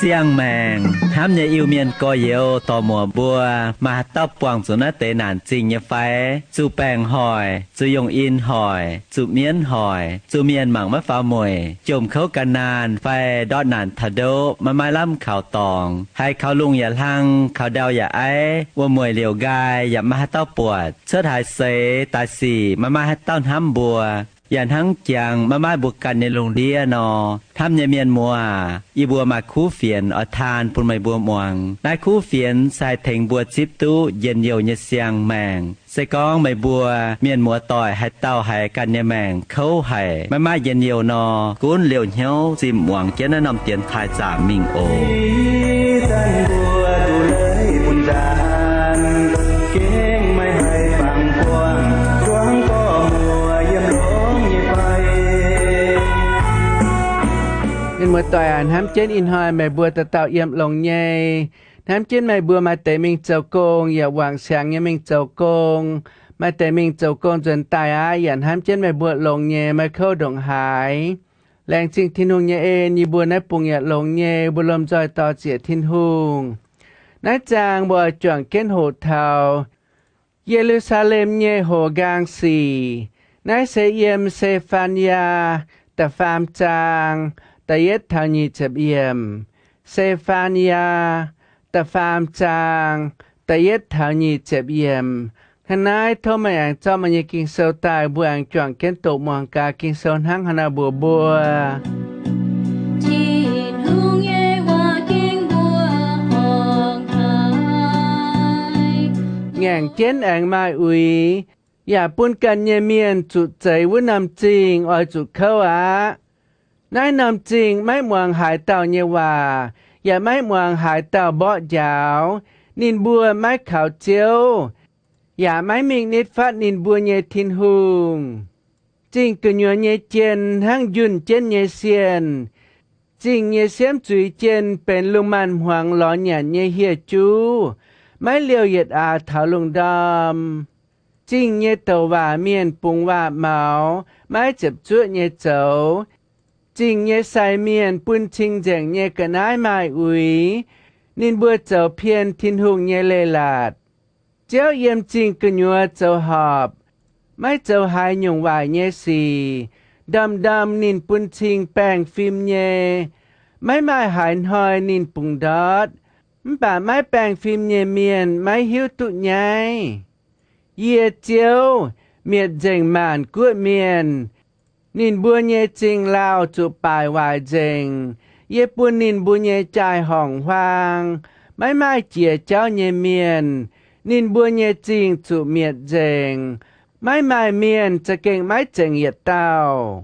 Siang-maengc hnamv nyei Iu-Mienh gorx-youz dorc-muoc mbuo, maaih haaix dauh buangh zuqc naaiv deix naanc zingh nyei fai? Zuqc baengc hoic, zuqc yongh in hoic, zuqc mienv hoic, zuqc mienh mangc maiv faaux mueic, jomc kouv gan naanh fai ndortv naanc taux ndoqv maiv maaih lamh kaux dorngx, haiz kaux lungh yaac hlang, kaux ndau yaac aiv, wuom-mueic liouc nqaai yaac maiv maaih haaix dauh buatc, cuotv haaix seix daaih sic maiv maaih haaix dauh hnamv mbuo, yaac hnangv jangx maiv maaih mbuo ganh nyei lungh ndiev nor. Hnamv nyei mienh muoz aac, yie mbuo maaih kuv fienx oix taan bun meih mbuo muangx. Naaiv kuv fienx se haih tengx mbuo zipv duqv njien-youh nyei siang-maengc. Se gorngv meih mbuo mienh muoz-doic haaix dauh haiz ganh nyei maengc kouv haic, maiv maaih njien-youh nor, gunv liouh hnyouv zimh muangx jienv naaiv norm dienx taaih zaamc mingh oc. Mienh muoz-doic aac, hnamv jienv ih hnoi meih mbuo dauh dauh yiem longx nyei. Hnamv jienv meih mbuo maaih deix mingh zoux gong yaac wangc siangx nyei mingh zoux gong. Maaih deix mingh zoux gong nzuonx daaih aqv. Yaac hnamv jienv meih mbuo longx nyei, maiv kouv ndongc haaix. Laengz zingh Tin-Hungh nyei en, yie mbuo naaiv bung yaac longx nyei, mbuo lomh nzoih dor-ziec Tin-Hungh. Naaiv zaang mbuo oix juangc jienv hoqc taux Ye^lu^saa^lem nyei hoqc nqaang sic. Naaiv se yiem Se^faan^yaa da'faam zaang da'yietv taux nyic ziepc yiemc. Se^faan^yaa da'faam zaang da'yietv taux nyic ziepc yiemc. Hnangv naaiv tov meih aengx zorqv meih nyei Ging-Sou daaih, mbuo aengx juangc jienv doqc muangx gaax Ging-Sou hnangv haaix nor mbuox mbuo. Ngaengc jienv aengx maaih uix, yaac bun ganh nyei mienh zuqc zeix wuov norm zingh oix zuqc kouv aqv. Naaiv norm zingh maiv muangx haaix dauh nyei waac, yaac maiv muangx haaix dauh mborqv njaaux. Ninh mbuo maiv kaux Ziouv, yaac maiv mingh nitv fatv ninh mbuo nyei Tin-Hungh. Zingh gu'nyuoz nyei jien hnangv njunh jienv nyei sienh. Zingh nyei siemv zuiz jien benx lungh maanz-hmuangx lorz nyanc nyei hieh juv, maiv liouh yietc aax taux lungh ndorm. Zingh nyei douc waac mienh bungx waac-maux, maiv ziepc zuoqv nyei zoux. Zingh nyei sai mienh bun cing-nzengc nyei ga'naaiv maaih uix. Ninh mbuo zoux pien Tin-Hungh nyei leiz-latc. Ziouv yiem zingh gu'nyuoz zoux horpc, maiv zoux haaix nyungc waaic nyei sic. Ndorm-ndorm ninh bun cing baengh fim nyei, maiv maaih haaix hnoi ninh bungx ndortv. Mv baac maiv baengh fim nyei mienh maiv hiuv duqv nyaiv. Yie, Ziouv, mietc nzengc maanc guoqv mienh. Ninh mbuo nyei zingh lauh zuqc baaic waaic nzengc. Yie bun ninh mbuo nyei jaai-horngc huaang. Maiv maaih jiex jauv nyei mienh. Ninh mbuo nyei zingh zuqc mietc nzengc. Maiv maaih mienh za'gengh maiv zengc yietc dauh.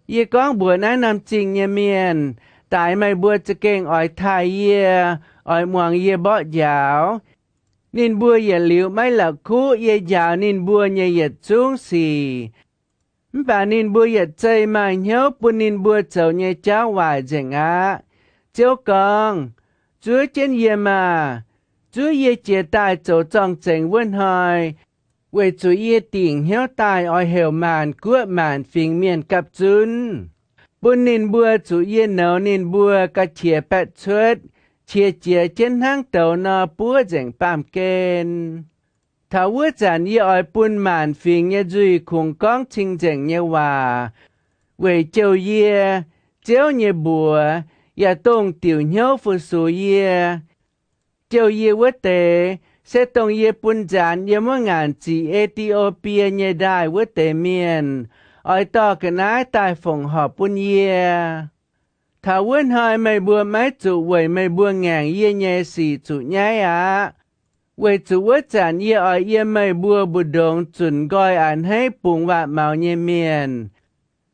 Yie gorngv mbuox naaiv norm zingh nyei mienh, Daix meih mbuo za'gengh oix taaih yie, oix muangx yie mborqv njaaux. Ninh mbuo yietc liuz maiv la'kuqv yie njaaux ninh mbuo nyei yietc zungv sic. Mv baac ninh mbuo yietc zei maaih hnyouv bun ninh mbuo zoux nyei jauv waaic nzengc aqv. Ziouv gorngv, Zuov jienv yie maah! Zuov yie jiez daaih zoux zorng-zengx wuov hnoi, weic zuqc yie dingc hnyouv daaih oix heuc maanc guoqv maanc fingx mienh gapv zunv, bun ninh mbuo zuqc yie nouz ninh mbuo ga'qiex baeqv cuotv, qiex jiez jienv hnangv douz nor buov nzengc baamh gen. Taux wuov zanc yie oix bun maanc fingx nyei nzuih kungx gorngv cing-nzengc nyei waac weic jouh yie, Ziouv, nyei mbuox, yaac dongh diuc hnyouv fu-sux yie. Jouh yie wuov deix se dongh yie bun nzaanx yiem wuov ngaanc ziqc E^ti^o^bie nyei ndaaih wuov deix mienh oix dorh ga'naaiv daaih fongc horc bun yie. Taux wuov hnoi meih mbuo maiv zuqc weic meih mbuo ngaengc yie nyei sic zuqc nyaiv aqv. Weic zuqc wuov zanc yie oix yiem meih mbuo mbu'ndongx zunc nqoi a'hneiv bungx waac-maux nyei mienh.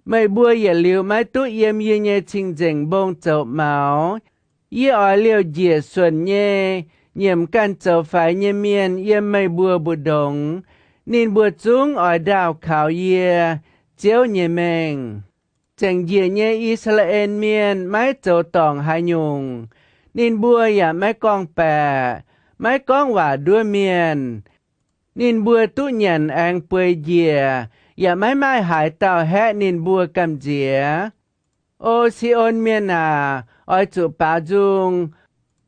Meih mbuo yietc liuz maiv duqv yiem yie nyei cing-nzengc mbong zoux maux. Yie oix liouh njiec suonc nyei, nyiemc ganh zoux faix nyei mienh yiem meih mbuo mbu'ndongx. Ninh mbuo zungv oix ndaauh kaux yie, Ziouv, nyei mengh. Zengc njiec nyei I^saa^laa^en Mienh maiv zoux dorngc haaix nyungc. Ninh mbuo yaac maiv gorngv-baeqc, maiv gorngv waac nduov mienh. Ninh mbuo duqv nyanc aengx bueix njiec, yaac maiv maaih haaix dauh haeqv ninh mbuo gamh nziex. O Si^on Mienh aac, oix zuqc baaux nzung.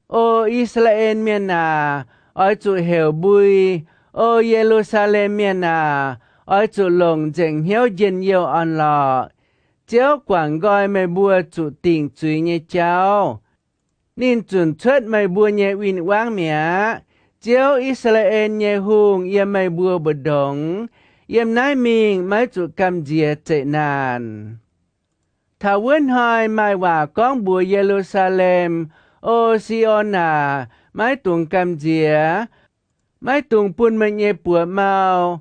O I^saa^laa^en Mienh aac, oix zuqc heuc mbui. O Ye^lu^saa^lem Mienh aac, oix zuqc longc nzengc hnyouv njien-youh orn-lorqc. Ziouv guangc nqoi meih mbuo zuqc dingc zuiz nyei jauv. Ninh zunc cuotv meih mbuo nyei win-wangv mi'aqv. Ziouv, I^saa^laa^en nyei Hungh, yiem meih mbuo mbu'ndongx. Yiem naaiv mingh maiv zuqc gamh nziex zeqc naanc. Taux wuov hnoi maaih waac gorngv mbuox Ye^lu^saa^lem, O Si^on aac, maiv dungx gamh nziex, maiv dungx bun meih nyei buoz mau.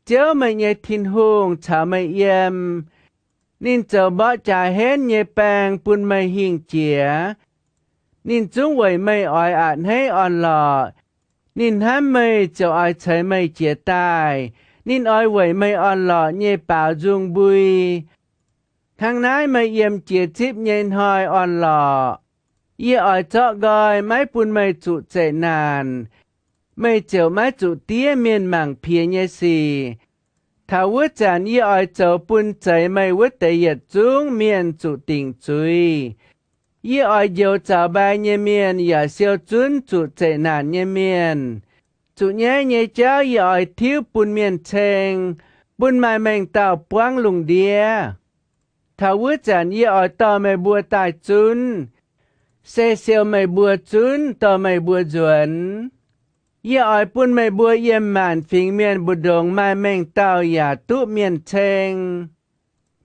Ziouv, meih nyei Tin-Hungh, caux meih yiem. Ninh zoux mborqv jaax henv nyei baeng bun meih hingh jiex. Ninh zungv weic meih oix a'hneiv orn-lorqc. Ninh hnamv meih ziouc oix ceix meih jiez daaih. Ninh oix weic meih orn-lorqc nyei baaux nzung mbui. Hnangv naaiv meih yiem jiex zipv nyei hnoi orn-lorqc. Yie oix zorqv nqoi maiv bun meih zuqc zeqc naanc. Meih ziouc maiv zuqc diev mienh mangc piex nyei sic. Taux wuov zanc yie oix zoux bun zeix meih wuov deix yietc zungv mienh zuqc dingc zuiz. Yie oix njoux zaux mbai nyei mienh yaac siou zunv zuqc zeqc naanc nyei mienh. Zuqc nyaiv nyei jauv yie oix tiuv bun mienh ceng, bun maaih mengh dauh buangv lungh ndiev. Taux wuov zanc yie oix dorh meih mbuo daaih zunv, se siou meih mbuo zunv dorh meih mbuo nzuonx. Yie oix bun meih mbuo yiem maanc fingx mienh mbu'ndongx maaih mengh dauh yaac duqv mienh ceng.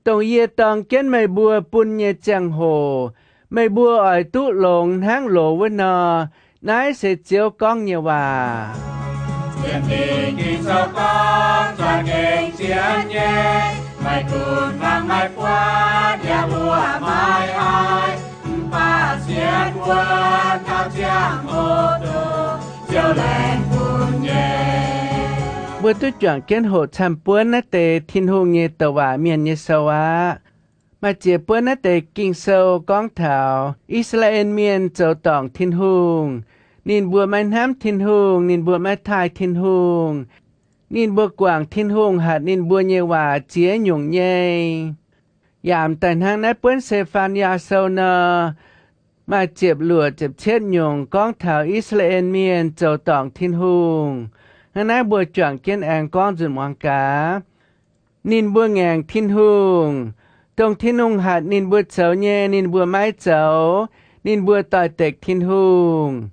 Dongh yie dorng jienv meih mbuo bun nyei ziangh hoc, meih mbuo oix duqv longx hnangv loz wuov nor. Naaiv se Ziouv gorngv nyei waac. Sienh Lingh Ging-Sou gorngv, Zuangx gengh sienx nyei, maiv gunv fangx maiv buatc, yaac mbuoqc maiv haiz. Mv baac sienx wuov taux ziangh hoc dongh Ziouv laengz bun nyei. Mbuo duqv juangc jienv hoqc camv-buonv naaiv deix Tin-Hungh nyei douc waac mienh nyei sou aqv. Maaih ziex buonv naaiv deix Ging-Sou gorngv taux I^saa^laa^en Mienh zoux dorngc Tin-Hungh. Ninh mbuo maiv hnamv Tin-Hungh, ninh mbuo maiv taaih Tin-Hungh. Ninh mbuo guangc Tin-Hungh hatc ninh mbuo nyei waac ziex nyungc nyei. Yaac daaih hnangv naaiv buonv Se^faan^yaa Sou nor, maaih ziepc luoqc ziepc cietv nyungc gorngv taux I^saa^laa^en Mienh zoux dorngc Tin-Hungh. Hnangv naaiv mbuo juangc jienv aengx gorngv nzunc muangx gaax. Ninh mbuo ngaengc Tin-Hungh. Dongh Tin-Hungh hatc ninh mbuo zoux nyei, ninh mbuo maiv zoux. Ninh mbuo doix-dekc Tin-Hungh.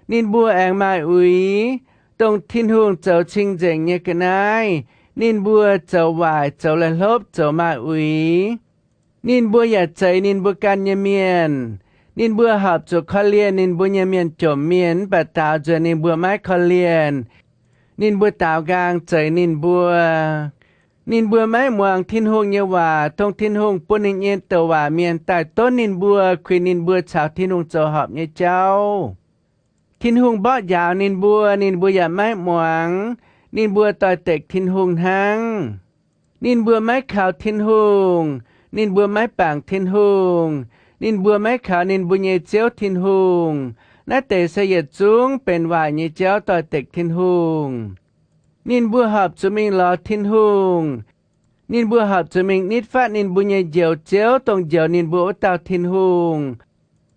Ninh mbuo aengx maaih uix. Dongh Tin-Hungh zoux cing-nzengc nyei ga'naaiv, ninh mbuo zoux waaic, zoux laih hlopv, zoux maaih uix. Ninh mbuo yaac zeix ninh mbuo ganh nyei mienh. Ninh mbuo horpc zuqc korv-lienh ninh mbuo nyei mienh jomc mienh, mv baac daaux nzuonx ninh mbuo maiv korv-lienh. Ninh mbuo daaux nqaang zeix ninh mbuo. Ninh mbuo maiv muangx Tin-Hungh nyei waac, dongh Tin-Hungh bun ninh nyei douc waac mienh daaih donv ninh mbuo, kuinx ninh mbuo caux Tin-Hungh zoux horpc nyei jauv. Tin-Hungh mborqv njaaux ninh mbuo, ninh mbuo yaac maiv muangx. Ninh mbuo doix-dekc Tin-Hungh hnangv. Ninh mbuo maiv kaux Tin-Hungh. Ninh mbuo maiv bangc Tin-Hungh. Ninh mbuo maiv kaux ninh mbuo nyei Ziouv Tin-Hungh. Naaiv deix se yietc zungv benx waaic nyei jauv doix-dekc Tin-Hungh. Ninh mbuo horpc zuqc mingh lorz Tin-Hungh. Ninh mbuo horpc zuqc mingh nitv fatv ninh mbuo nyei Njoux Ziouv, dongh njoux ninh mbuo wuov dauh Tin-Hungh.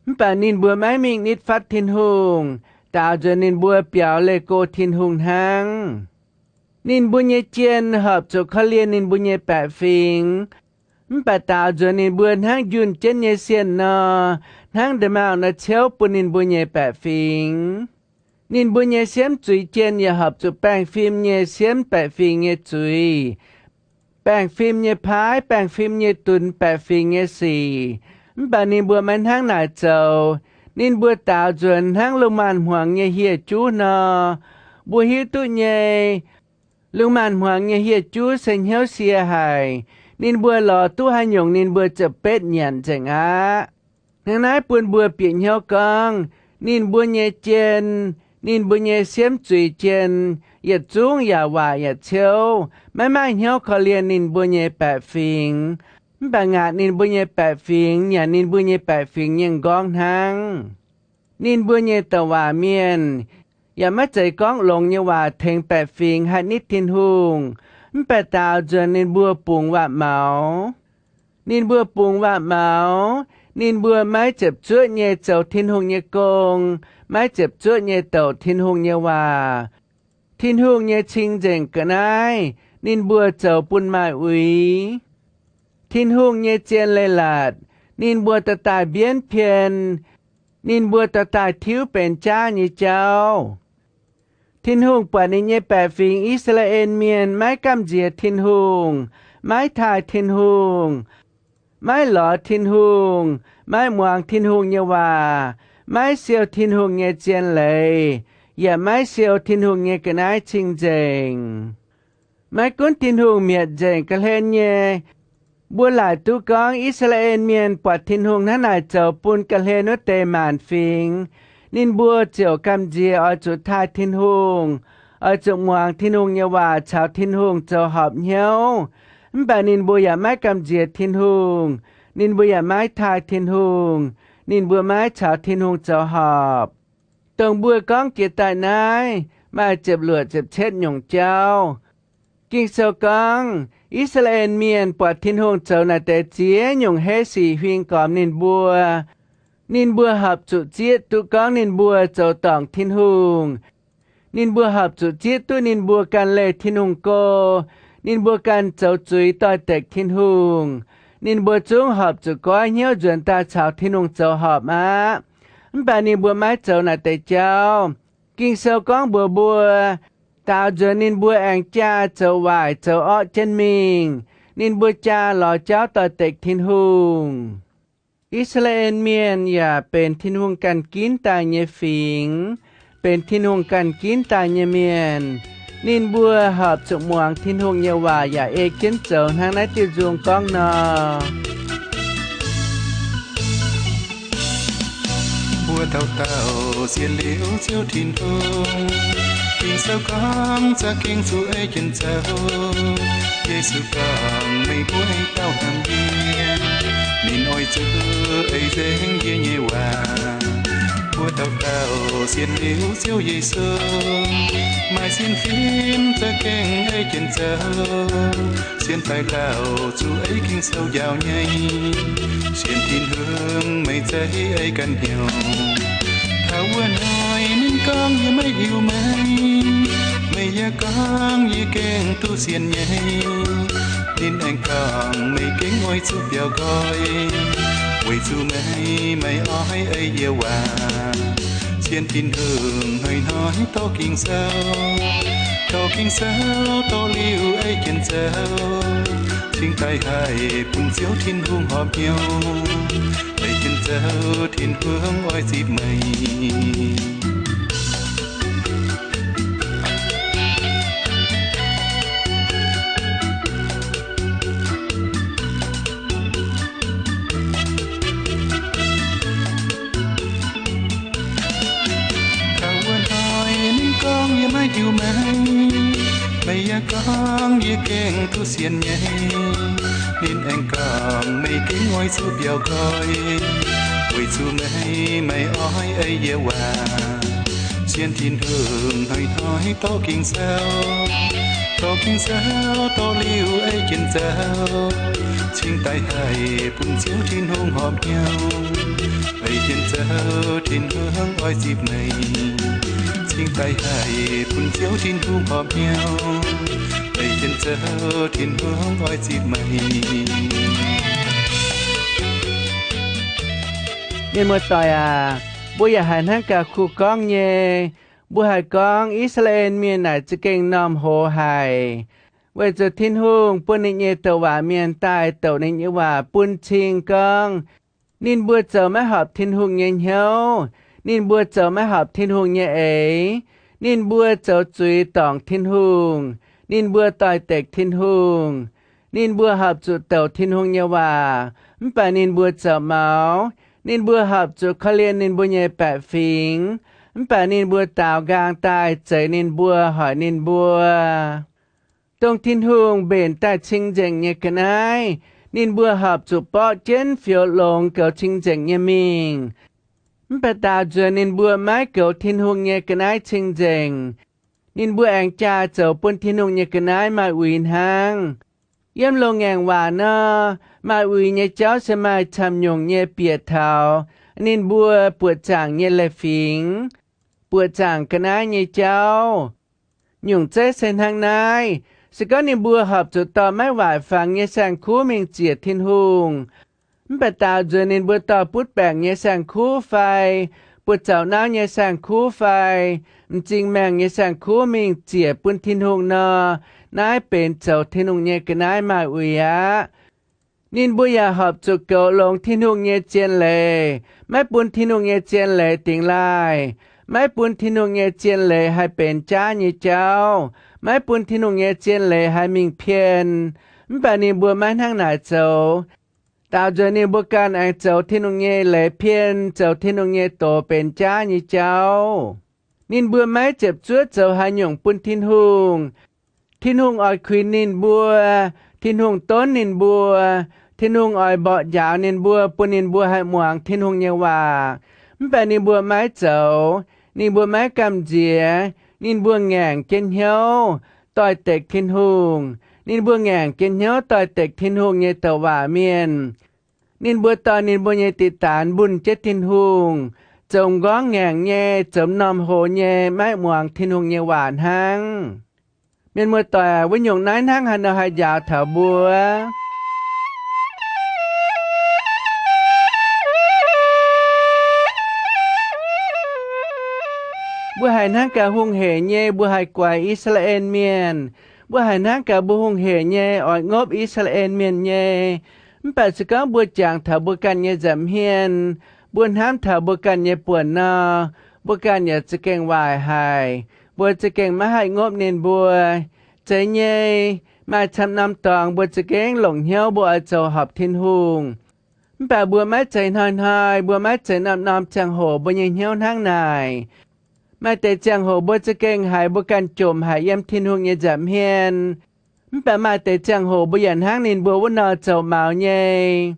Mv baac ninh mbuo maiv mingh nitv fatv Tin-Hungh, daaux nzuonx ninh mbuo biaux leih go Tin-Hungh hnangv. Ninh mbuo nyei jien horpc zuqc korv-lienh ninh mbuo nyei baeqc fingx, mv baac daaux nzuonx ninh mbuo hnangv njunh jienv nyei sienh nor, hnangv nda'maauh nor ciouv bun ninh mbuo nyei baeqc fingx. Ninh mbuo nyei siemv zuiz jien yaac horpc zuqc baengh fim nyei siemv baeqc fingx nyei zuiz, baengh fim nyei paaiv, baengh fim nyei dunx baeqc fingx nyei sic. Mv baac ninh mbuo maiv hnangv naaic zoux. Ninh mbuo daaux nzuonx hnangv lungh maanz-hmuangx nyei hieh juv nor. Mbuo hiuv duqv nyei, lungh maanz-hmuangx nyei hieh juv se hnyouv sie haic. Ninh mbuo lorz duqv haaix nyungc ninh mbuo ziouc betv nyanc nzengc aqv. Hnangv naaiv bun mbuo bieqc hnyouv gorngv, ninh mbuo nyei jien, ninh mbuo nyei siemv zuiz jien, yietc zungv yaac waaic yaac ciouv, maiv maaih hnyouv korv-lienh ninh mbuo nyei baeqc fingx. mv baac ngaatc ninh mbuo nyei baeqc fingx, nyanc ninh mbuo nyei baeqc fingx nyei m'nqorngv hnangv. Ninh mbuo nyei douc waac mienh yaac maiv zeiz gorngv longx nyei waac tengx baeqc fingx haih nitv Tin-Hungh, mv baac daaux nzuonx ninh mbuo bungx waac-maux. Ninh mbuo bungx waac-maux, ninh mbuo maiv ziepc zuoqv nyei zoux Tin-Hungh nyei gong, maiv ziepc zuoqv nyei douc Tin-Hungh nyei waac. Tin-Hungh nyei cing-nzengc ga'naaiv ninh mbuo zoux bun maaih uix. Tin-Hungh nyei zien leiz-latc ninh mbuo dorh daaih mbienv pien, ninh mbuo dorh daaih tiuv benx jaav nyei jauv. Tin-Hungh buatc ninh nyei baeqc fingx, I^saa^laa^en Mienh, maiv gamh nziex Tin-Hungh, maiv taaih Tin-Hungh, maiv lorz Tin-Hungh, maiv muangx Tin-Hungh nyei waac, maiv siou Tin-Hungh nyei zien leiz, yaac maiv siou Tin-Hungh nyei ga'naaiv cing-nzengc. Maiv gunv Tin-Hungh mietc nzengc ga'hlen nyei, mbuo laaic duqv gorngv I^saa^laa^en Mienh buatc Tin-Hungh hnangv naaic zoux bun ga'hlen wuov deix maanc fingx, ninh mbuo ziouc gamh nziex oix zuqc taaih Tin-Hungh, oix zuqc muangx Tin-Hungh nyei waac caux Tin-Hungh zoux horpc hnyouv. Mv baac ninh mbuo yaac maiv gamh nziex Tin-Hungh, ninh mbuo yaac maiv taaih Tin-Hungh, ninh mbuo maiv caux Tin-Hungh zoux horpc. Dongh mbuo gorngv jiex daaih naaiv maaih ziepc luoqc ziepc cietv nyungc jauv. Ging-Sou gorngv, I^saa^laa^en Mienh buatc Tin-Hungh zoux naaic deix ziex nyungc heiv sic huing gormx ninh mbuo, ninh mbuo horpc zuqc zieqv duqv gorngv ninh mbuo zoux dorngc Tin-Hungh. Ninh mbuo horpc zuqc zieqv duqv ninh mbuo ganh leih Tin-Hungh go. Ninh mbuo ganh zoux zuiz doix-dekc Tin-Hungh. Ninh mbuo zungv horpc zuqc goiv hnyouv nzuonx daaih caux Tin-Hungh zoux horpc aqv. Mv baac ninh mbuo maiv zoux naaic deix jauv. Ging-Sou gorngv mbuox mbuo, daaux nzuonx ninh mbuo aengx jaa zoux waaic zoux orqv jienv mingh. Ninh mbuo jaa lorz jauv doix-dekc Tin-Hungh. I^saa^laa^en Mienh yaac benx Tin-Hungh ganh ginv daaih nyei fingx, benx Tin-Hungh ganh ginv daaih nyei mienh. Ninh mbuo horpc zuqc muangx Tin-Hungh nyei waac yaac ei jienv zoux hnangv naaiv diuh nzung gorngv nor. Mbuo dauh dauh sienx liuz Ziouv Tin-Hungh, Ging-Sou gorngv za'gengh zuqc ei jienv zoux. Yesu gorngv, meih mbuo dauh hnamv yie, ninh oix zuqc ei nzengc yie nyei waac. Mbuo dauh dauh sienx liuz Ziouv Yesu, maaih sienx fim za'gengh ei jienv zoux. Sienx daaih lauh zuqc ei Ging-Sou njaaux nyei. Sienx Tin-Hungh meih zeiz ei ganh hnyouv. Taux wuov hnoi ninh gorngv, yie maiv hiuv meih. Meih yaac gorngv, yie gengh duqv sienx nyei. Ninh aengx gorngv, meih gengh oix zuqc biaux nqoi, weic zuqc meih maiv oix ei yie waac. Sienx Tin-Hungh hnoi-hnoi dorh Ging-Sou, dorh Ging-Sou dorh liuz ei jienv zoux, cingx daaih haih bun Ziouv Tin-Hungh horpc hnyouv. Ei jienv zoux Tin-Hungh oix zipv meih. Taux wuov hnoi ninh gorngv, yie maiv hiuv meih. Meih yaac gorngv, yie gengh duqv sienx nyei. Ninh aengx gorngv, meih gengh oix zuqc biaux nqoi, weic zuqc meih maiv oix ei yie waac. Sienx Tin-Hungh hnoi-hnoi dorh Ging-Sou, dorh Ging-Sou dorh liuz ei jienv zoux, cingx daaih haih bun Ziouv Tin-Hungh horpc hnyouv. Ei jienv zoux Tin-Hungh oix zipv meih, cingx daaih haih bun Ziouv Tin-Hungh horpc hnyouv. Ei jienv zoux Tin-Hungh oix zipv meih. Mienh muoz-doic aac, mbuo yaac haiz hnangv gauh kuh gorngv nyei. Mbuo haiz gorngv I^saa^laa^en Mienh naaic za'gengh normh hoz haic, weic zuqc Tin-Hungh bun ninh nyei douc waac mienh daaih douc ninh nyei waac bun cing gorngv ninh mbuo zoux maiv horpc Tin-Hungh nyei hnyouv, ninh mbuo zoux maiv horpc Tin-Hungh nyei eix, ninh mbuo zoux zuiz dorngc Tin-Hungh, ninh mbuo doix-dekc Tin-Hungh. Ninh mbuo horpc zuqc douc Tin-Hungh nyei waac, mv baac ninh mbuo zoux maux. Ninh mbuo horpc zuqc korv-lienh ninh mbuo nyei baeqc fingx, mv baac ninh mbuo daaux nqaang daaih zeix ninh mbuo, hoic ninh mbuo. Dongh Tin-Hungh mbenc daaih cing-nzengc nyei ga'naaiv, Ninh mbuo horpc zuqc borqv jienv fioux longx goux cing-nzengc nyei mingh. Mv baac daaux nzuonx ninh mbuo maiv goux Tin-Hungh nyei ga'naaiv cing-nzengc. Ninh mbuo aengx jaa zoux bun Tin-Hungh nyei ga'naaiv maaih uix hnangv. Yiem loz-ngaengc waac nor, maaih uix nyei jauv se maaih camv nyungc nyei bieqc taux ninh mbuo buoqc zaangc nyei leiz-fingx, buoqc zaangc ga'naaiv nyei jauv. Nyungc zeiv se hnangv naaiv. Se gorngv ninh mbuo horpc zuqc dorh maiv waaic fangx nyei saeng-kuv mingh ziec Tin-Hungh, mv baac daaux nzuonx ninh mbuo dorh butv baengc nyei saeng-kuv fai buoz zaux nauv nyei saeng-kuv fai m'zing maengh nyei saeng-kuv mingh ziec bun Tin-Hungh nor, naaiv benx zoux Tin-Hungh nyei ga'naaiv maaih uix aqv. Ninh mbuo yaac horpc zuqc goux longx Tin-Hungh nyei zien leiz, maiv bun Tin-Hungh nyei zien leiz dingx laaih, maiv bun Tin-Hungh nyei zien leiz haih benx jaav nyei jauv, maiv bun Tin-Hungh nyei zien leiz haih mingh pien. Mv baac ninh mbuo maiv hnangv naaic zoux. Daaux nzuonx ninh mbuo ganh aengx zoux Tin-Hungh nyei leiz pien, zoux Tin-Hungh nyei doz benx jaav nyei jauv. Ninh mbuo maiv ziepc zuoqv zoux haaix nyungc bun Tin-Hungh. Tin-Hungh oix kuinx ninh mbuo, Tin-Hungh donv ninh mbuo, Tin-Hungh oix mborqv njaaux ninh mbuo, bun ninh mbuo haih muangx Tin-Hungh nyei waac. Mv baac ninh mbuo maiv zoux. Ninh mbuo maiv gamh nziex. Ninh mbuo ngaengc jienv hnyouv doix-dekc Tin-Hungh. Ninh mbuo ngaengc jienv hnyouv doix-dekc Tin-Hungh nyei douc waac mienh. Ninh mbuo dorh ninh mbuo nyei diqc daanx mbunh jienv Tin-Hungh, zoux m'nqorngv ngaengc nyei, zoux m'normh hoz nyei, maiv muangx Tin-Hungh nyei waac hnangv. Mienh muoz-doic, wuov nyungc naaiv hnangv haaix nor haih njaaux taux mbuo? Mbuo haiz hnangv gaax hungh heic nyei mbuo haih guaix I^saa^laa^en Mienh. Mbuo haiz hnangv gaax mbuo hungh heic nyei oix ngopv I^saa^laa^en Mienh nyei. Mv baac se gorngv mbuo jangx taux mbuo ganh nyei nza'hmien, mbuo hnamv taux mbuo ganh nyei buonc nor, mbuo ganh yaac za'gengh waaic haic. Mbuo za'gengh maiv haih ngopv ninh mbuo. Zeiz nyei, maaih camv norm dorngx mbuo za'gengh longc hnyouv mbuo oix zoux horpc Tin-Hungh. Mv baac mbuo maiv zeiz hnoi-hnoi, mbuo maiv zeiz norm-norm ziangh hoc mbuo nyei hnyouv hnangv naaic. Maaih deix ziangh hoc mbuo za'gengh haiz mbuo ganh jomc haic yiem Tin-Hungh nyei nza'hmien. Mv baac maaih deix ziangh hoc mbuo yaac hnangv ninh mbuo wuov nor zoux maux nyei.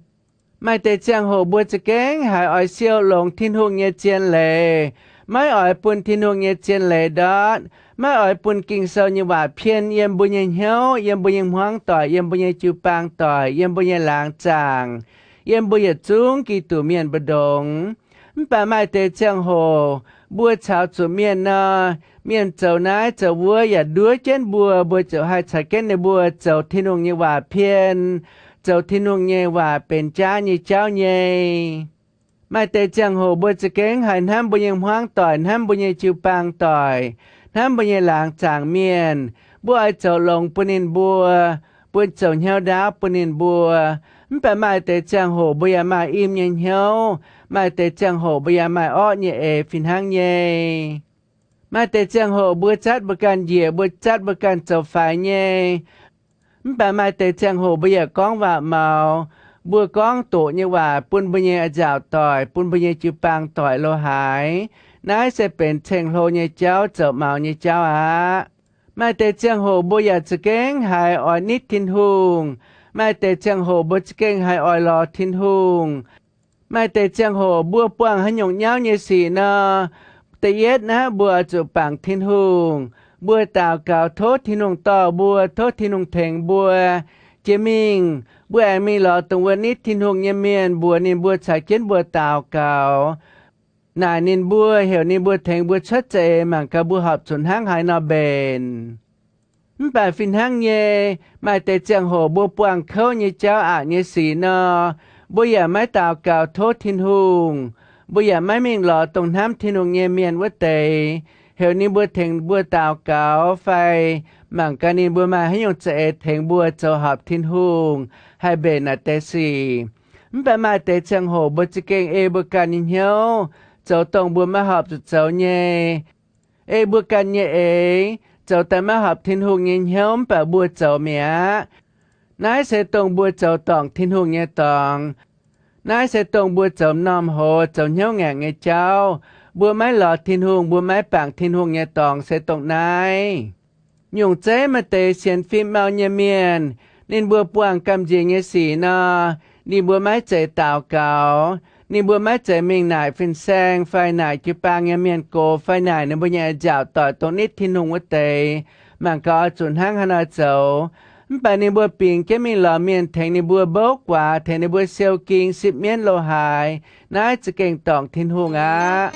Maaih deix ziangh hoc mbuo za'gengh haiz oix siou longx Tin-Hungh nyei zien leiz, maiv oix bun Tin-Hungh nyei zien leiz ndortv, maiv oix bun Ging-Sou nyei waac pien yiem mbuo nyei hnyouv, yiem mbuo nyei hmuangv doic, yiem mbuo nyei jiu-baang doic, yiem mbuo nyei laangz zaangc, yiem mbuo yietc zungv Giduc mienh mbu'ndongx. Mv baac maaih deix ziangh hoc mbuo caux zuqc mienh nor, mienh zoux naaiv zoux wuov yaac nduov jienv mbuo, mbuo ziouc haih caux jienv ninh mbuo zoux Tin-Hungh nyei waac pien, zoux Tin-Hungh nyei waac benx jaav nyei jauv nyei. Maaih deix ziangh hoc mbuo za'gengh haiz hnamv mbuo nyei hmuangv doic, hnamv mbuo nyei jiu-baang doic, hnamv mbuo nyei laangz zaangc mienh. Mbuo oix zoux longx bun ninh mbuo, mbuo zoux hnyouv ndaauv bun ninh mbuo. Mv baac maaih deix ziangh hoc mbuo yaac maaih im nyei hnyouv, maaih deix ziangh hoc mbuo yaac maaih orqv nyei eix fih hnangv nyei. Maaih deix ziangh hoc mbuo zatv mbuo ganh njiec, mbuo zatv mbuo ganh zoux faix nyei. Mv baac maaih deix ziangh hoc mbuo yaac gorngv waac-maux, mbuo gorngv doqc nyei waac bun mbuo nyei a'nziaauc doic, bun mbuo nyei jiu-baang doic lo haaix. Naaiv se benx ceng-hlo nyei jauv, zoux maux nyei jauv aqv. Maaih deix ziangh hoc mbuo yaac za'gengh haiz oix nitv Tin-Hungh. Maaih deix ziangh hoc mbuo za'gengh haiz oix lorz Tin-Hungh. Maaih deix ziangh hoc mbuo buangh haaix nyungc nyauv nyei sic nor, da'yietv naaiv mbuo oix zuqc bangc Tin-Hungh. Mbuo daux gaux tov Tin-Hungh dorh mbuo, tov Tin-Hungh tengx mbuo. Jiex mingh mbuo aengx mingh lorz dongh wuov nitv Tin-Hungh nyei mienh, mbuox ninh mbuo caux jienv mbuo daux gaux, naaic ninh mbuo, heuc ninh mbuo tengx mbuo cuotv za'eix mangc gaax mbuo horpc zuqc hnangv haaix nor mbenc. Mv baac fih hnangv nyei, maaih deix ziangh hoc mbuo buangh kouv nyei jauv, aqc nyei sic nor, mbuo yaac maiv daux gaux tov Tin-Hungh. Mbuo yaac maiv mingh lorz dongh hnamv Tin-Hungh nyei mienh wuov deix, heuc ninh mbuo tengx mbuo daux gaux fai mangc gaax ninh mbuo maaih haaix nyungc za'eix tengx mbuo zoux horpc Tin-Hungh, haih mbenc naaic deix sic. Mv baac maaih deix ziangh hoc mbuo za'gengh ei mbuo ganh nyei hnyouv zoux dongh mbuo maiv horpc zuqc zoux nyei. Ei mbuo ganh nyei eix zoux daaih maiv horpc Tin-Hungh nyei hnyouv mv baac mbuo zoux mi'aqv. Naaiv se dongh mbuo zoux dorngc Tin-Hungh nyei dorngx. Naaiv se dongh mbuo zoux m'normh hoz, zoux hnyouv ngaengc nyei jauv. Mbuo maiv lorz Tin-Hungh, mbuo maiv bangc Tin-Hungh nyei dorngx se dongh naaiv. Nyungc zeiv maaih deix sienx fim mau nyei mienh, Ninh mbuo buangh gamh nziex nyei sic nor, ninh mbuo maiv zeiz daux gaux. Ninh mbuo maiv zeiz mingh naaic fin-saeng fai naaic jiu-baang nyei mienh gox fai naaic ninh mbuo nyei a'nziaauc doic dongh nitv Tin-Hungh wuov deix. Mangc gaax oix zuqc hnangv haaix nor zoux. Mv baac ninh mbuo bingx jienv mingh lorz mienh tengx ninh mbuo mbouv guaax, tengx ninh mbuo siou ging, sipv mienv lo haaix. Naaiv za'gengh dorngc Tin-Hungh aqv.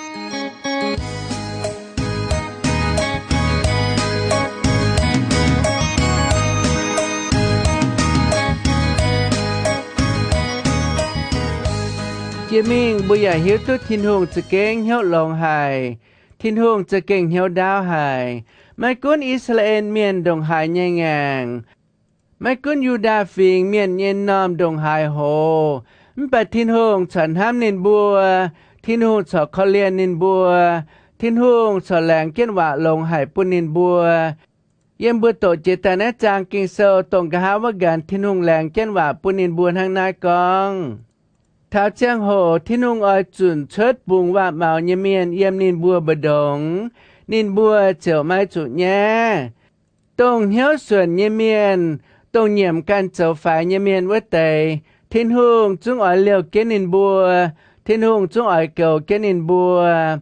Jiex mingh mbuo yaac hiuv duqv Tin-Hungh za'gengh hnyouv longx haic. Tin-Hungh za'gengh hnyouv ndaauv haic. Maiv gunv I^saa^laa^en Mienh ndongc haaix nyei ngaengc, maiv gunv Yu^ndaa Fingx Mienh nyei m'normh ndongc haaix hoz, mv baac Tin-Hungh corc hnamv ninh mbuo. Tin-Hungh corc korv-lienh ninh mbuo. Tin-Hungh corc laengz jienv waac longx haic bun ninh mbuo. Yiem mbuo doqc jiex daaih naaiv zaang Ging-Sou dongh nqa'haav wuov nqanx Tin-Hungh laengz jienv waac bun ninh mbuo hnangv naaiv gorngv, taux ziangh hoc Tin-Hungh oix zunc cuotv mbungx waac-maux nyei mienh yiem ninh mbuo mbu'ndongx, ninh mbuo ziouc maiv zuqc nyaiv. Dongh hnyouv suonc nyei mienh, dongh nyiemc ganh zoux faix nyei mienh wuov deix, Tin-Hungh zungv oix liouh jienv ninh mbuo. Tin-Hungh zungv oix goux jienv ninh mbuo.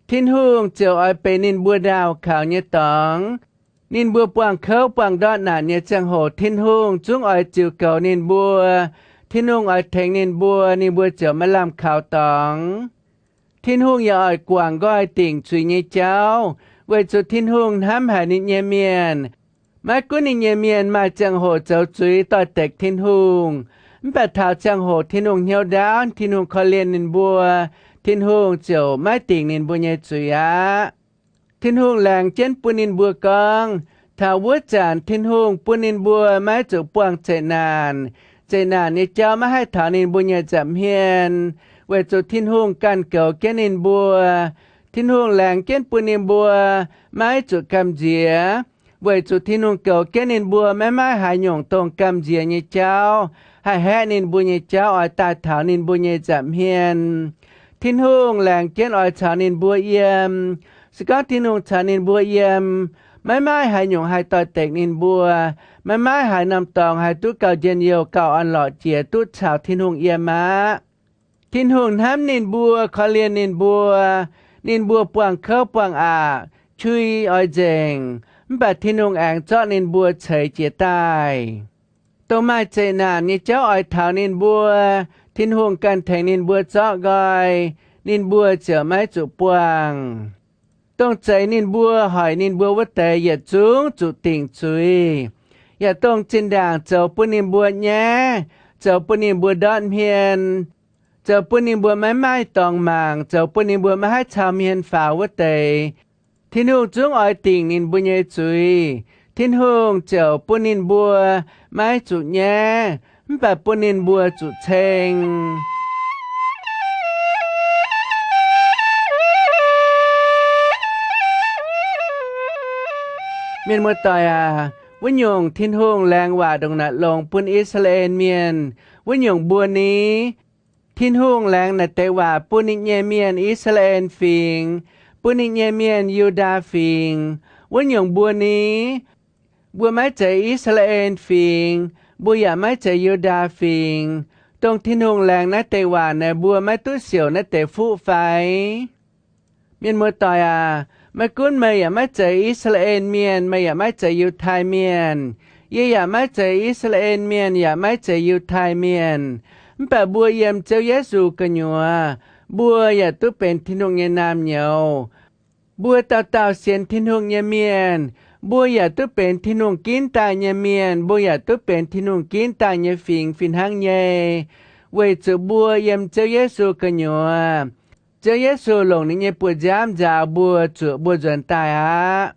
Tin-Hungh ziouc oix benx ninh mbuo ndaauh kaux nyei dorngx. Ninh mbuo buangh kouv buangh ndortv naanc nyei ziangh hoc, Tin-Hungh zungv oix ziux goux ninh mbuo. Tin-Hungh oix tengx ninh mbuo, ninh mbuo ziouc maaih lamh kaux dorngx. Tin-Hungh yaac oix guangc nqoi dingc zuiz nyei jauv, weic zuqc Tin-Hungh hnamv haic ninh nyei mienh. Maiv gunv ninh nyei mienh maaih ziangh hoc zoux zuiz doix-dekc Tin-Hungh, mv baac taux ziangh hoc Tin-Hungh hnyouv ndaauv, Tin-Hungh korv-lienh ninh mbuo, Tin-Hungh ziouc maiv dingc ninh mbuo nyei zuiz aqv. Tin-Hungh laengz jienv bun ninh mbuo gorngv, taux wuov zanc Tin-Hungh bun ninh mbuo maiv zuqc buangh zeqc naanc. Zeqc naanc nyei jauv maiv haih taux ninh mbuo nyei nza'hmien, weic zuqc Tin-Hungh ganh goux jienv ninh mbuo. Tin-Hungh laengz jienv bun ninh mbuo maiv zuqc gamh nziex, weic zuqc Tin-Hungh goux jienv ninh mbuo maiv maaih haaix nyungc dongh gamh nziex nyei jauv haih haeqv ninh mbuo nyei jauv oix daaih taux ninh mbuo nyei nza'hmien. Tin-Hungh laengz jienv oix caux ninh mbuo yiem. Se gorngv Tin-Hungh caux ninh mbuo yiem, maiv maaih haaix nyungc haih doix-dekc ninh mbuo. Maiv maaih haaix norm dorngx haih duqv gauh njien-youh gauh orn-lorqc jiex duqv caux Tin-Hungh yiem aqv. Tin-Hungh hnamv ninh mbuo, korv-lienh ninh mbuo. Ninh mbuo buangh kouv buangh aqc, qui oix nzengc, mv baac Tin-Hungh aengx zorqv ninh mbuo ceix jiez daaih. Dongh maaih zeqc naanc nyei jauv oix taux ninh mbuo, Tin-Hungh ganh tengx ninh mbuo zorqv nqoi, ninh mbuo ziouc maiv zuqc buangh. Dongh zeix ninh mbuo, hoic ninh mbuo wuov deix yietc zungv zuqc dingc zuiz. Yaac dongh zinh ndaangc zoux bun ninh mbuo nyaiv, zoux bun ninh mbuo ndortv hmien, zoux bun ninh mbuo maiv maaih dorngx mangc, zoux bun ninh mbuo maiv haih cau hmien faaux wuov deix, Tin-Hungh zungv oix dingc ninh mbuo nyei zuiz. Tin-Hungh ziouc bun ninh mbuo maiv zuqc nyaiv, mv baac bun ninh mbuo zuqc ceng. Mienh muoz-doic aac, wuov nyungc Tin-Hungh laengz waac ndongc naaic longx bun I^saa^laa^en Mienh, wuov nyungc mbuo ni. Tin-Hungh laengz naaic deix waac bun ninh nyei mienh I^saa^laa^en Fingx, bun ninh nyei mienh Yu^ndaa Fingx. Wuov nyungc mbuo ni, mbuo maiv zeiz I^saa^laa^en Fingx, mbuo yaac maiv zeiz Yu^ndaa Fingx. Dongh Tin-Hungh laengz naaiv deix waac naaic, mbuo maiv duqv siouc naaiv deix fuqv fai? Mienh muoz-doic aac, maiv gunv meih yaac maiv zeiz I^saa^laa^en Mienh, meih yaac maiv zeiz Yiutai Mienh, yie yaac maiv zeiz I^saa^laa^en Mienh, yaac maiv zeiz Yiutai Mienh, mv baac mbuo yiem Ziouv Yesu gu'nyuoz, mbuo yaac duqv benx Tin-Hungh nyei naamh nyouz. Mbuo dauh dauh sienx Tin-Hungh nyei mienh, mbuo yaac duqv benx Tin-Hungh ginv daaih nyei mienh, mbuo yaac duqv benx Tin-Hungh ginv daaih nyei fingx fih hnangv nyei, weic zuqc mbuo yiem Ziouv Yesu gu'nyuoz. Ziouv Yesu longc ninh nyei buoz-nziaamv nzaaux mbuo, zuoqc mbuo nzuonx daaih aqv.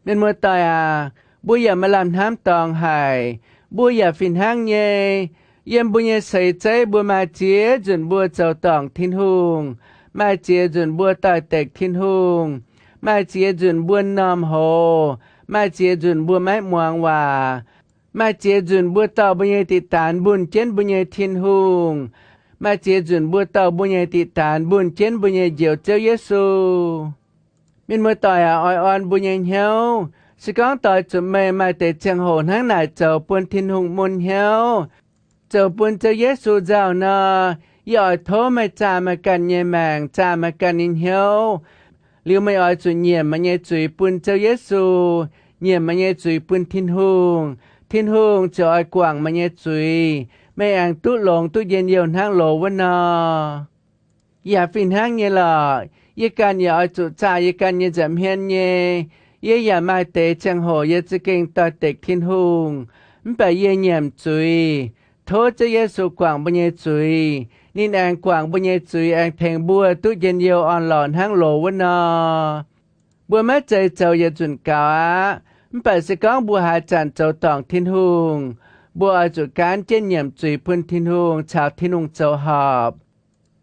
Mienh muoz-doic aac, mbuo yaac maaih lamh hnamv dorngx haic. Mbuo yaac fih hnangv nyei, yiem mbuo nyei seix zeiv mbuo maaih ziex nzunc mbuo zoux dorngc Tin-Hungh, maaih ziex nzunc mbuo doix-dekc Tin-Hungh, maaih ziex nzunc mbuo m'normh hoz, maaih ziex nzunc mbuo maiv muangx waac, maaih ziex nzunc mbuo dorh mbuo nyei diqc daanx mbunh jienv mbuo nyei Tin-Hungh, maaih ziex nzunc mbuo dorh mbuo nyei diqc daanx mbunh jienv mbuo nyei Njoux Ziouv Yesu. Mienh muoz-doic aac, oix orn mbuo nyei hnyouv, Se gorngv doix zuqc meih maaih deix ziangh hoc hnangv naaic zoux bun Tin-Hungh mun hnyouv, zoux bun Ziouv Yesu nzauh nor, yie oix tov meih zaah meih ganh nyei maengc, zaah meih ganh nyei hnyouv. Liuz meih oix zuqc nyiemc meih nyei zuiz bun Ziouv Yesu, nyiemc meih nyei zuiz bun Tin-Hungh. Tin-Hungh ziouc oix guangc meih nyei zuiz. Meih aengx duqv longx duqv njien-youh hnangv loz wuov nor. Yaac fih hnangv nyei lorqc. Yie ganh yaac oix zuqc zaah yie ganh nyei nza'hmien nyei. Yie yaac maaih deix ziangh hoc yie za'gengh doix-dekc Tin-Hungh, mv baac yie nyiemc zuiz. Tov Ziouv Yesu guangc mbuo nyei zuiz. Ninh aengx guangc mbuo nyei zuiz, aengx tengx mbuo duqv njien-youh orn-lorqc hnangv loz wuov nor. Mbuo maiv zeiz zoux yietc nzunc gaux aqv. Mv baac se gorngv mbuo haaix zanc zoux dorngc Tin-Hungh, mbuo oix zuqc gaanv jienv nyiemc zuiz bun Tin-Hungh caux Tin-Hungh zoux horpc.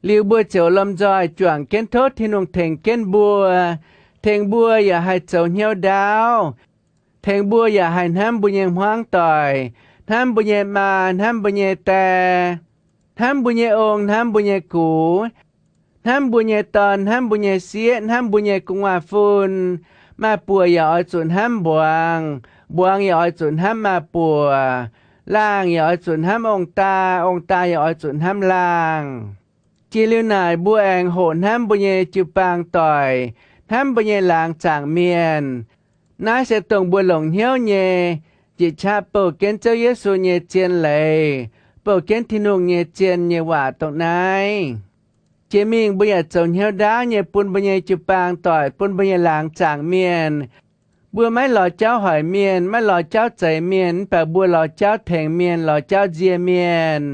Liuz mbuo ziouc lomh nzoih juangc jienv tov Tin-Hungh tengx jienv mbuo, tengx mbuo yaac haih zoux hnyouv ndaauv, tengx mbuo yaac haih hnamv mbuo nyei hmuangv doic, hnamv mbuo nyei maa, hnamv mbuo nyei die, hnamv mbuo nyei ong, hnamv mbuo nyei gux, hnamv mbuo nyei dorn, hnamv mbuo nyei sieqv, hnamv mbuo nyei gu'nguaaz-fun. Maa-buoc yaac oix zuqc hnamv mbuangz, mbuangz yaac oix zuqc hnamv maa-buoc, laangh yaac oix zuqc hnamv ong-daa, ong-daa yaac oix zuqc hnamv laangh. Jiex liuz naaic mbuo aengx hoqc hnamv mbuo nyei jiu-baang doic, hnamv mbuo nyei laangz zaangc mienh. Naaiv se dongh mbuo longc hnyouv nyei, njiec qaqv bouh jienv Ziouv Yesu nyei zien leiz, bouh jienv Tin-Hungh nyei zien nyei waac dongh naaiv. Jiex mingh mbuo yaac zoux hnyouv ndaauv nyei bun mbuo nyei jiu-baang doic, bun mbuo nyei laangz zaangc mienh. Mbuo maiv lorz jauv hoic mienh, maiv lorz jauv zeix mienh, mv baac mbuo lorz jauv tengx mienh, lorz jauv nzie mienh.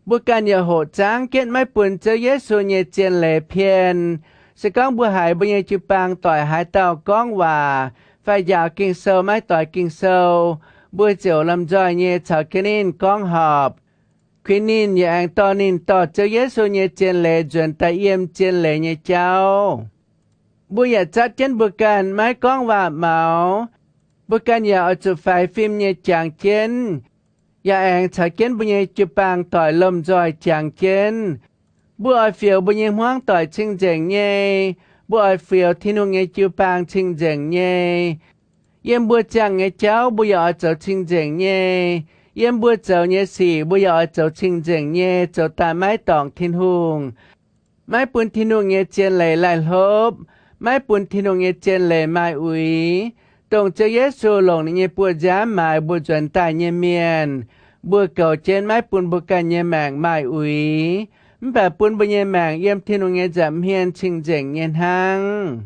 Mbuo ganh yaac hoqc zaangv jienv maiv bun Ziouv Yesu nyei zien leiz pien. Se gorngv mbuo haiz mbuo nyei jiu-baang doic haaix dauh gorngv waac fai njaaux Ging-Sou maiv doix Ging-Sou, mbuo ziouc lomh nzoih nyei caux jienv ninh gorngv horpc, kuinx ninh yaac aengx dorh ninh dorh Ziouv Yesu nyei zien leiz nzuonx daaih yiem zien leiz nyei jauv. Mbuo yaac zatv jienv mbuo ganh maiv gorngv waac-maux. Mbuo ganh yaac oix zuqc faix fim nyei jangx jienv, yaac aengx caux jienv mbuo nyei jiu-baang doic lomh nzoih jangx jienv. Mbuo oix fioux mbuo nyei hmuangv doic cing-nzengc nyei. Mbuo oix fioux Tin-Hungh nyei jiu-baang cing-nzengc nyei. Yiem mbuo ziangh nyei jauv mbuo yaac oix zoux cing-nzengc nyei. Yiem mbuo zoux nyei sic mbuo yaac oix zoux cing-nzengc nyei, zoux daaih maiv dorngc Tin-Hungh, maiv bun Tin-Hungh nyei zien leiz laih hlopv, maiv bun Tin-Hungh nyei zien leiz maaih uix. Dongh Ziouv Yesu longc ninh nyei buoz-nziaamv maaiz mbuo nzuonx daaih nyei mienh, mbuo goux jienv maiv bun mbuo ganh nyei maengc maaih uix, mv baac bun mbuo nyei maengc yiem Tin-Hungh nyei nza'hmien cing-nzengc nyei hnangv.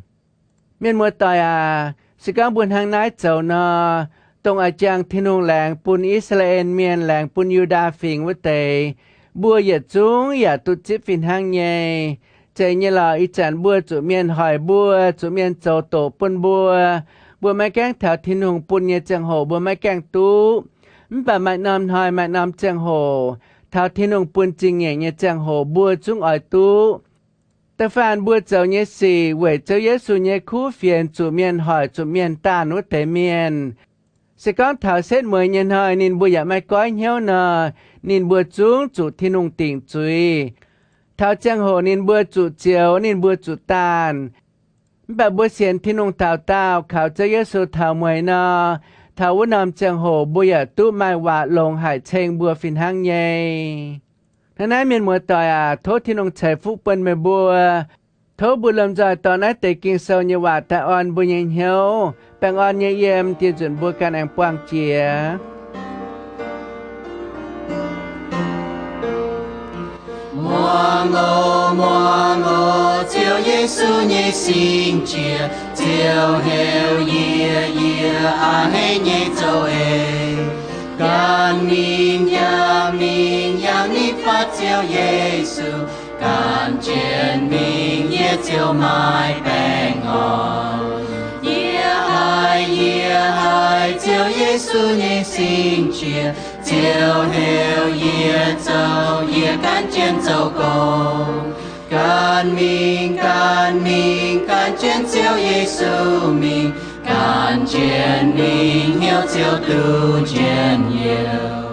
Mienh muoz-doic aac, se gorngv mbuo hnangv naaiv zoux nor, dongh a'jangh Tin-Hungh laengz bun I^saa^laa^en Mienh, laengz bun Yu^ndaa Fingx wuov deix, mbuo yietc zungv yaac duqv zipv fih hnangv nyei. Zeiz nyei lorqc, ih zanc mbuo zuqc mienh hoic mbuo, zuqc mienh zoux doqc bun mbuo, mbuo maiv gaengh taux Tin-Hungh bun nyei ziangh hoc mbuo maiv gaengh duqv. Mv baac maaih norm hnoi maaih norm ziangh hoc, taux Tin-Hungh bun zingh nyeic nyei ziangh hoc mbuo zungv oix duqv. Da'faanh mbuo zoux nyei sic weic Ziouv Yesu nyei kuv fienx zuqc mienh hoic, zuqc mienh daanh wuov deix mienh, se gorngv taux setv mueiz nyei hnoi ninh mbuo yaac maiv goiv hnyouv nor, ninh mbuo zungv zuqc Tin-Hungh dingc zuiz. Taux ziangh hoc ninh mbuo zuqc zioux, ninh mbuo zuqc daanh. Mv baac mbuo sienx Tin-Hungh taux daauh, kaux Ziouv Yesu taux mueiz nor, taux wuov norm ziangh hoc mbuo yaac duqv maaih waac longx haic ceng mbuo fih hnangv nyei. Hnangv naaiv, mienh muoz-doic aac, tov Tin-Hungh ceix fuqv bun meih mbuo. Tov mbuo lomh nzoih dorh naaiv deix Ging-Sou nyei waac daaih orn mbuo nyei hnyouv. Baengh orn nyei yiem, dieh nzunc mbuo ganh aengx buangh jiex. Muangx oc, muangx oc, Ziouv Yesu nyei singx qiex, Ziouv heuc yie, yie a'hneiv nyei zoux eix. Gan mingh, yangh mingh, yangh nitv fatv Ziouv Yesu. Gan jienv mingh, yie ziouc maaih baengh orn. Yie haiz, yie haiz Ziouv Yesu nyei singx qiex, Ziouv heuc yie zoux, yie gan jienv zoux gong. Gan mingh, gan mingh, gan jienv Ziouv Yesu mingh. Gan jienv mingh, hnyouv ziouc duqv njien-youh.